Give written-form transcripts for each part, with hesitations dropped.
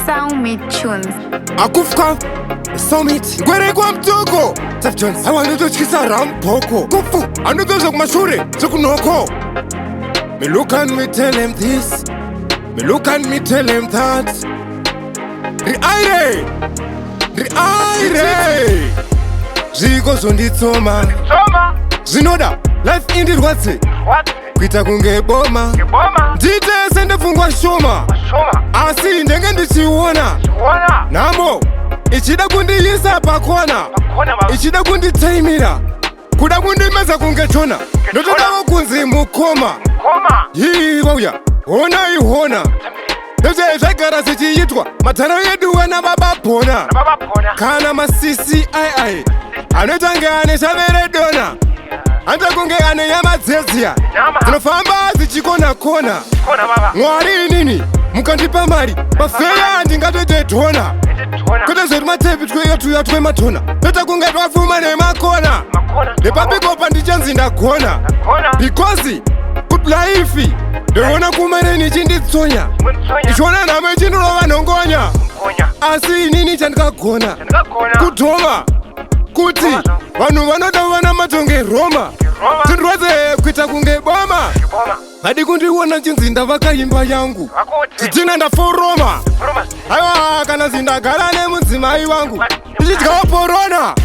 Sound Tunes. Akufka Summit Ngwere kwaMutoko Seth Jones aiwa ndototyisa ramboko kupfu anodzoza kumashure sekunoko. Me look and me tell him this, me look and me tell him that. Riaire, riaire, zviko zvonditsoma. Soma. Zvinoda life indirwadze What? kuita kunge boma. Boma. Ndiite sendepfungwa shoma, Soma. asi ndenge ndichiona Ona. nhamo ichida kundiisa pakona, Kona baba. ichida kunditaimira, kuda kundimedza kunge chona. Ndotodawo kunzi mukoma. Koma. Hii vauya hona ihona, ndezve zvagara zvichiitwa matano edu ana baba bhona Baba pona. kana masisi ai anoita kunge ane shavere dona, anoita kunge ane nyama dzedziya Nyama. dzinofamba dzichikona-kona. Kona baba. Mwari, inini mukandipa mari pafeya ndingatoite dhona, Ite tona. kwete zvetimatepi twetuya twematona, toita kunge twapfuma nemakona. Makona. Nepapikopa ndichanzi ndagona, Kona. because good life ndoona kumareni ichinditsonya, Mwitsonya. ichiona nhamo ichindorova nhongonya. Konya. Asi inini chandikagona Ndakagona. kudhoma kuti vanhu vanoda vana matonge Roma, Roma. tindirwadze kuita kunge boma. Boma. Vadi kundiona chinzi ndavakaimba yangu, Vakote. zvitina ndaforoma. Roma. Aiwa kana zindagara nemudzimai wangu ndichidyawo porona,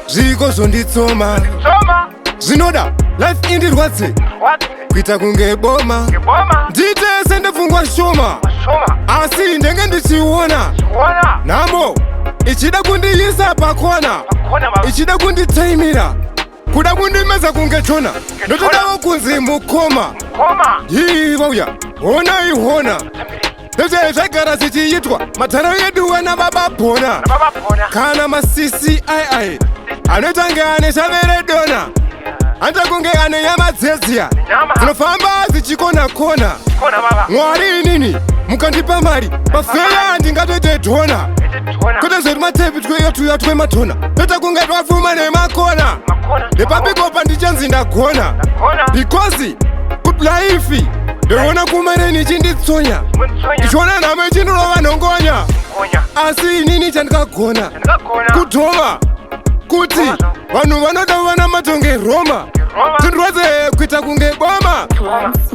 zviko zvonditsoma. Soma. Zvinoda life indirwadze What? kuita kunge boma. Boma. Ndiite sendepfungwa shoma, Soma. asi ndenge ndichiona Ona. nhamo ichida kundiisa pakona, Kona baba. ichida kunditaimira, kuda kundimedza kunge chona. Ndotodawo kunzi mukoma. Koma. Hii vauya hona ihona, ndezve zvagara zvichiitwa matano edu ana baba bhona Baba pona. kana masisi ai anoita kunge ane shavere dona, anoita kunge ane nyama dzedziya Nyama. dzinofamba dzichikona-kona. Kona baba. Mwari, inini mukandipa mari pafeya ndingatoite dhona, Ite tona. kwete zvetimatepi twetuya twematona, toita kunge twapfuma nemakona. Makona. Nepapikopa ndichanzi ndagona, Kona. because good life ndoona kumareni ichinditsonya, Mwitsonya. ichiona nhamo ichindorova nhongonya. Konya. Asi inini chandikagona Ndakagona. kudhoma kuti vanhu vanoda vana matonge Roma, Roma. tindirwadze kuita kunge boma.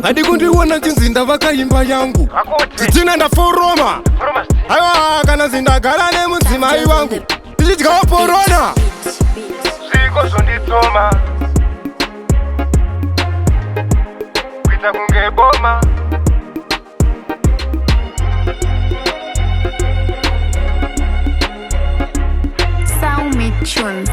Hadi kundiona chinzi ndavakaimba yangu, Vakote. zvitina ndaforoma. Roma. Aiwa kana zindagara nemudzimai wangu ndichidyawo porona. Zviko zvonditsoma kuita kunge boma. Sound Tunes.